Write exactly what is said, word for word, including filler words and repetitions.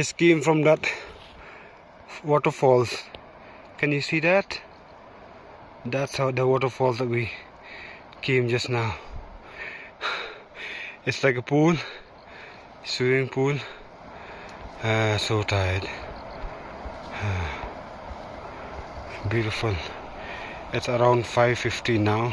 Just came from that waterfalls. Can you see that? That's how the waterfalls that we came just now. It's like a pool, swimming pool. Uh, so tired. Uh, beautiful. It's around five fifty now.